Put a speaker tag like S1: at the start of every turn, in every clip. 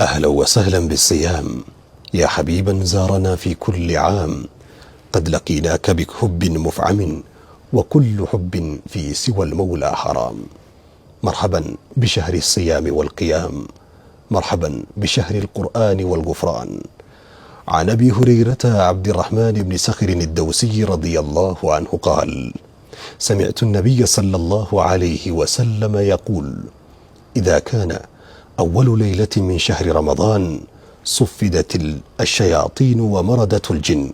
S1: أهلا وسهلا بالصيام، يا حبيبا زارنا في كل عام. قد لقيناك بحب مفعم، وكل حب في سوى المولى حرام. مرحبا بشهر الصيام والقيام، مرحبا بشهر القرآن والغفران. عن أبي هريرة عبد الرحمن بن سخر الدوسي رضي الله عنه قال: سمعت النبي صلى الله عليه وسلم يقول: إذا كان أول ليلة من شهر رمضان صفدت الشياطين ومردت الجن،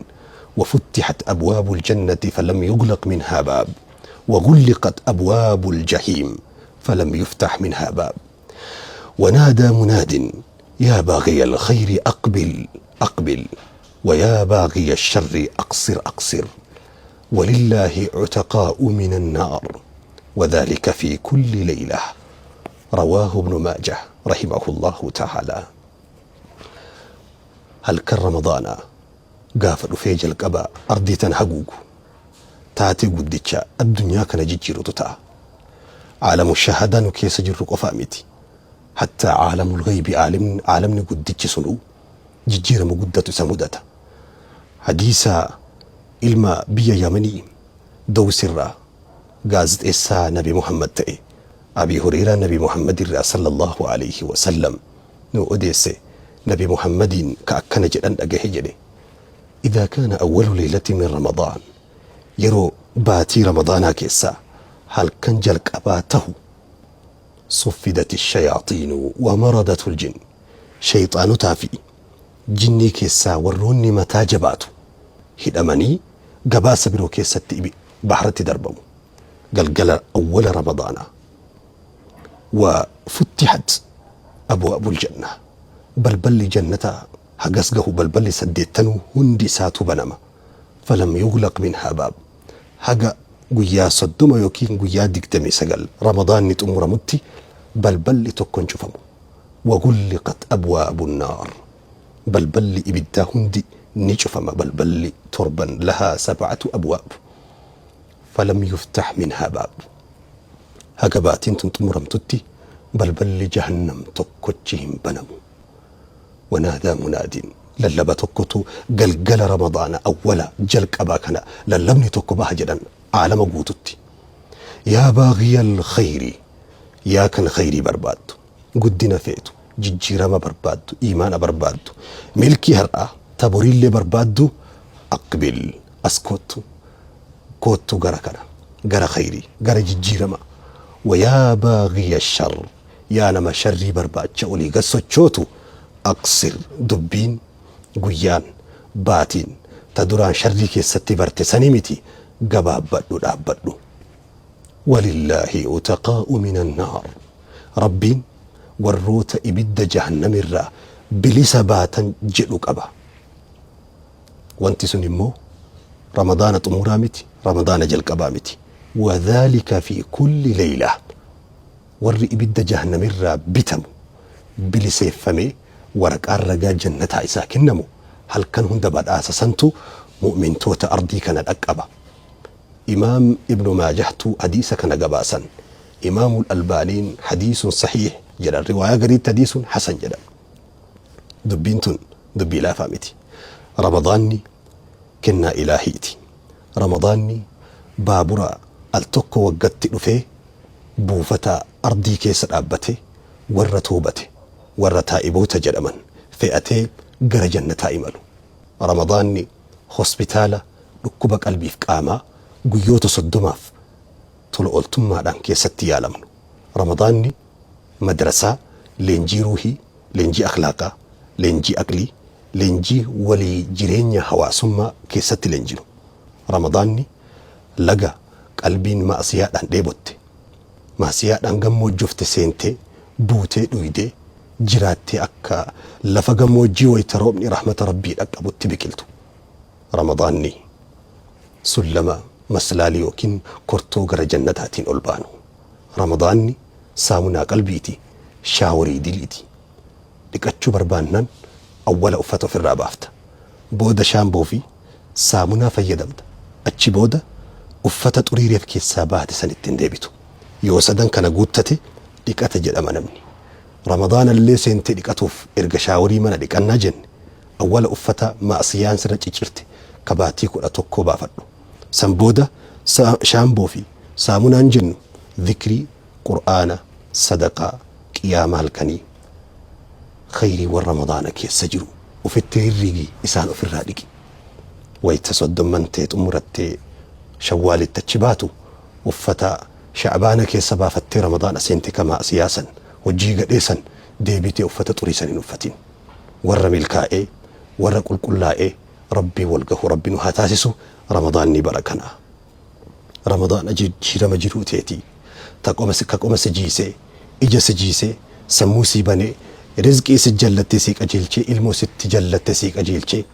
S1: وفتحت أبواب الجنة فلم يغلق منها باب، وغلقت أبواب الجحيم فلم يفتح منها باب، ونادى مناد: يا باغي الخير أقبل أقبل، ويا باغي الشر أقصر أقصر، ولله عتقاء من النار، وذلك في كل ليلة. رواه ابن ماجه رحمه الله تعالى. Halkan Ramadaanaa gaafa dhufee jalqaba ardii tan haguugu taatee guddicha addunyaa kana jijjiirutu ta'a. Caalamu shahaadaa nu keessa jirru qofaa miti. Hattaa caalamul ghaybi, caalamni guddichi sunuu jijjiirama guddatu isa mudata. Hadiisa ilma biyya Yamanii Dawsirraa gaazexeessaa Nabi Muhammad ta'e Abii Hureyraa Nabi Muhammad irraa sallallahu alayhi wa sallam nu odeesse, Nabi Muhammadiin ka akkana jedhan dhagahe jedhe: Idaa kaana awwalu leeylati min Ramadaan, yeroo baatii Ramadaanaa keessaa halkan jalqabaa tahu, suffidati shayaaxiinu wa maradatul jinn, shayxaanotaa fi jinnii keessaa warroonni mataa jabaatu hidhamanii gabaasa biroo keessatti baharatti darbamu galgala awwala Ramadaanaa. Wa futtixat abwaabul janna, balballi jannataa hagas gahu, balballi saddeettanuu hundi isaatu banama. Falam yuglaq minhaa baab, haga guyyaa 30 yookiin guyyaa 29 Ramadaanni xumuramutti balballi tokko hin cufamu. Wa gulliqat abwaabu naar, balballi ibiddaa hundi ni cufama, balballi torban, lahaa sab'atu abwaab, falam yuftah minhaa baab, haga baatiin tun xumuramtutti balballi jahannam tokkochi hin banamu. Wanaadaa munaadin, lallaba tokkotu galgala Ramadaana awwala jalqabaa kana lallabni tokko baha jedhan aalama guututti: yaa baagiyal khayri, yaa kan khayrii barbaaddu, guddina feetu, jijjiirama barbaaddu, iimaana barbaaddu, milkii har'aa ta boriillee barbaaddu, aqbil, as koottu, koottu gara kana, gara khayrii, gara jijjiirama. Wayaa baagiya shar, yaa nama sharrii barbaacha olii gad sochootu, aqsir, dubbiin guyyaan baatiin ta duraan sharrii keessatti barte sanii miti, gabaabbadhu, dhaabbadhu. Walillaahi utaqaa'u min annaar, Rabbiin warroota ibidda jahannamirraa bilisa baatan jedhu qaba. Wanti sun immoo Ramadaana xumuraa miti, Ramadaana jalqabaa miti. Wadhaalika fi kulli leeyla, warri ibidda jahannamirraa bitamu, biliseeffamee waraqaan ragaa jannataa isaa kennamu, halkan hunda badhaasa santu mu'mintoota ardii kana dhaqqaba. Imaam Ibnu Maajahtu hadiisa kana gabaasan. Imaamul Albaaniin hadiisun sahiih jedhan, riwaayaa gariitti hadiisun hasan jedhan. Dubbiin tun dubbii laafaa miti. Ramadaanni kennaa Ilaahiiti. Ramadaanni baabura al tokko waggatti dhufee buufata ardii keessa dhaabbate warra toobate, warra taa'iboota jedhaman fe'atee gara jannataa imalu. Ramadaanni hospitaala dhukkuba qalbiif qaamaa guyyoota 30f tola ooltummaadhaan keessatti yaalamnu. Ramadaanni madrasaa leenjii ruuhii, leenjii akhlaaqaa, leenjii aqlii, leenjii walii jireenya hawaasummaa keessatti leenjinu. Ramadaanni laga qalbiin ma'asiyaadhaan dheebotte, ma'asiyaadhaan gammoojjofte seentee, buutee dhuydee, jiraattee akka lafa gammoojjii wayta roobni rahmata Rabbii dhaqqabutti biqiltu. Ramadaanni sullama maslaalii yookiin kortoo gara jannataatiin ol baanu. Ramadaanni saamunaa qalbiiti, shaaworii diliiti. Dhiqachuu barbaannaan awwala uffata ofirraa baafta. Booda shaamboo fi saamunaa fayyadamta. Achi booda uffata xurii reef keessaa baate san ittiin deebitu. Yoo sadan kana guuttate dhiqate jedhama namni. Ramadaanallee seentee dhiqatuuf erga shaaworii mana dhiqannaa jenne awwala uffata ma'siyaan sirra ciccirte ka baatii 11 baafadhu. San booda shaamboo fi saamunaan jennu zikrii, Qur'aana, sadaqaa, qiyaama halkanii, khayriiwwan Ramadaana keessa jiru ufitti rirrigi isaan ofirraa dhiqi. Wayta soddomman tee xumurattee Shawwaalitti achi baatu uffata Sha'baana keessa baafattee Ramadaana seente ka ma'siyaa san, hojii gadhee san deebitee uffata xurii san hin uffatin. Warra milkaa'ee, warra qulqullaa'ee Rabbiin wal gahu Rabbi nu haa taasisu. Ramadaanni bara kana. Ramadaana jijjiirama jiruu teetii ta qoma ka qoma si jiisee, ija si jiisee, sammuu sii banee, rizqii si jallattee sii qajeelchee, ilmoo sitti jallatte sii qajeelchee,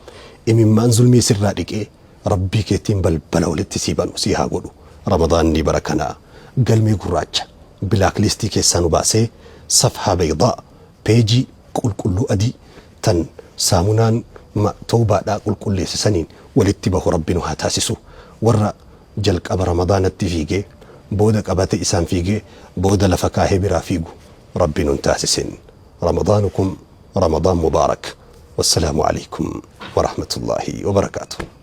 S1: imimmaan zulmii sirraa dhiqee, Rabbii keetiin balbala walitti sii banu sii haa godhu. Ramadaanni bara kanaa galmee gurraacha black listii keessaa nu baasee safhaa baydaa, peejii qulqulluu adii tan saamunaan tawbaadhaa qulqulleesse saniin walitti bahu Rabbi nu haa taasisu. Warra jalqaba Ramadaanatti fiigee booda qabate isaan fiigee booda lafa kaahee biraa fiigu Rabbi nun taasisin. Ramadaanukum Ramadaan Mubaarak. Wassalaamu Aleykum Warahmatullaahi Wabarakaatuh.